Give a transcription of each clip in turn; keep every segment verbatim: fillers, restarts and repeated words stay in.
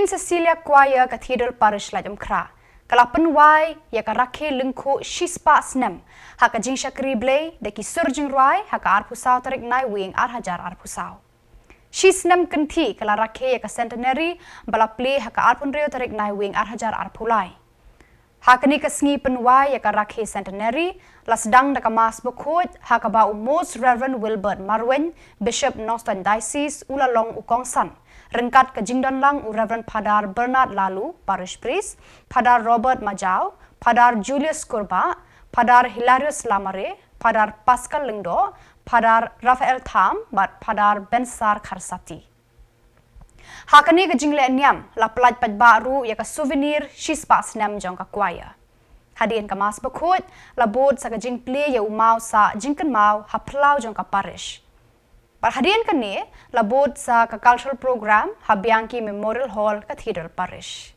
Cecilia Choir Cathedral Parish Laitumkhrah ka la pynwai ïa ka rakhe lyngkhuh shispah snem ha ka jingshakri Blei da ki sur jingrwai ha ka arphew saw tarik Naiwieng ar hajar arphew saw. Shi snem kynthih ka la rakhe ïa ka centenary ba la plie ha ka arphew hynriew tarik Naiwieng ar hajar arphew lai. Ha kane ka sngi pynwai ïa ka rakhe centenary la sdang da ka Mass Bakhuid ha kaba u Most Reverend Wilbert Marwein, Bishop Nongstoiñ Diocese, u la long u kongsan, ryngkat ka jingdon lang u Reverend Phadar Bernard Lalu, Parish Priest, Phadar Robert Majaw, Phadar Julius Kurbah, Phadar Hilarius Lamare, Phadar Pascal Lyngdoh, Phadar Raphael Tham bad Phadar Bensar Kharsati. Ha kane ka jingleh niam la pyllait paidbah ruh ïa ka souvenir shispah snem jong ka choir. Hadien ka Mass Bakhuid la bud sa ka jingplie ïa u maw sah jingkynmaw ha phyllaw jong ka parish. Bad hadien kane la bud sa ka cultural program ha Bianchi Memorial Hall, Cathedral Parish.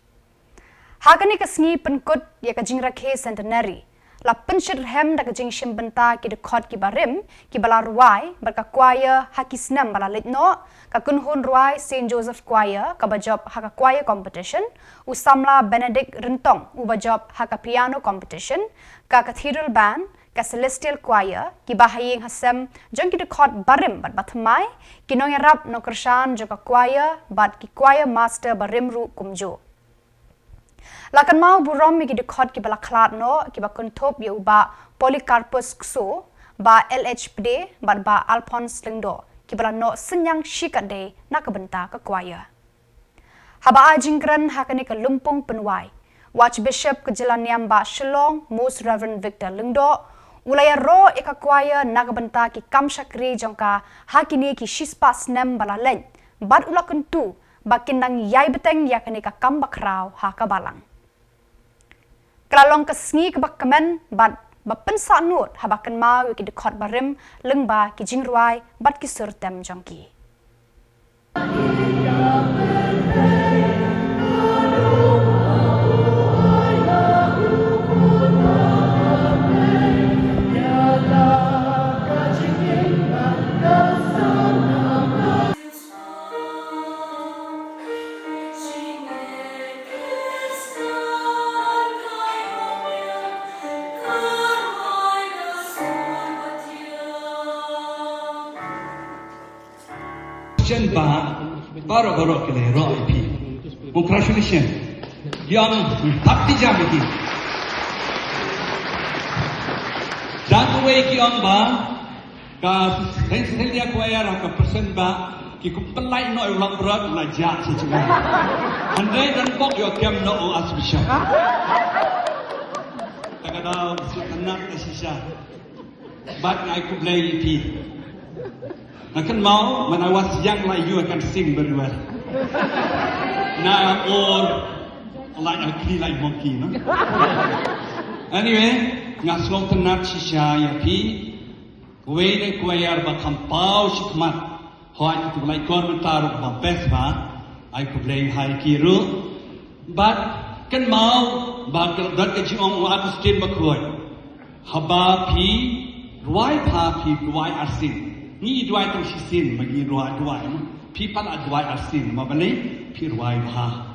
Ha kane ka sngi pynkut ïa ka jingrakhe centenary la pynshit rhem da ka jingshim bynta ki dkhot kiba rim kiba la rwai bad ka choir ha ki snem ba la leit noh, ka kynhun rwai Saint Joseph Choir kaba jop ha ka choir competition, u samla Benedict Ryntong uba jop ha ka piano competition, ka Cathedral Band, ka Celestial Choir, kiba ha ïing ha sem jong ki dkhot barim bad bathymmai, ki nongïarap nongkyrshan jong ka choir bad ki choir master barim ruh kumjuh. La kynmaw burom ïa ki dkhot kiba la khlad noh, kiba kynthup ïa u Bah Polycarpus Kso, Bah L H Pde bad Bah Alphonse Lyngdoh, kiba la noh synñiang shikatdei na ka bynta ka choir. Haba ai jingkren ha kane ka lympung pynwai, u Archbishop ka jylla niam Bah Shillong, Most Reverend Victor Lyngdoh, u la ïaroh ïa ka choir na ka bynta ki kam shakri jong ka ha kine ki shispah snem ba la leit, bad u la kyntu ba kin dang ïai bteng ïa kane ka kam bakhraw ha ka balang. Ka la long ka sngi kaba kmen bad ba pynsahnud haba kynmaw ïa ki dkhot barim lyngba ki jingrwai bad ki sur tem jong ki. Chen ba, baroh baroh ki la ïaroh ïa phi. Congratulations. Ki ong, thap ti jam ïa ki. Dang kawei ki ong ba, ka Saint Cecilia Choir ka percent ba, ki kum pynlait noh ïa u langbrot la jah sha jngai. Hynrei don bok ïoh kem noh u Archbishop. Ta ka daw sngewtynnat ka shisha. Bad nga ai khublei ïa phi. Nga kynmaw, when I was young like you, I can sing very well. Now I'm old, like a tree, like monkey, no? Anyway, nga sngewtynnat shisha ïa phi. Kawei na choir ba kham paw shakhmat. Hooid, to like kor mynta ruh ba best ba. Ai khublei ha ki ruh. Bad kynmaw ba ka dot ka jingong u Augustine Bakhuid. Haba phi rwai bha phi duwai arsien. Ngi duwai tang shisien ma ngi rwai duwai ma. Phi pat la duwai arsien ma balei phi rwai bha.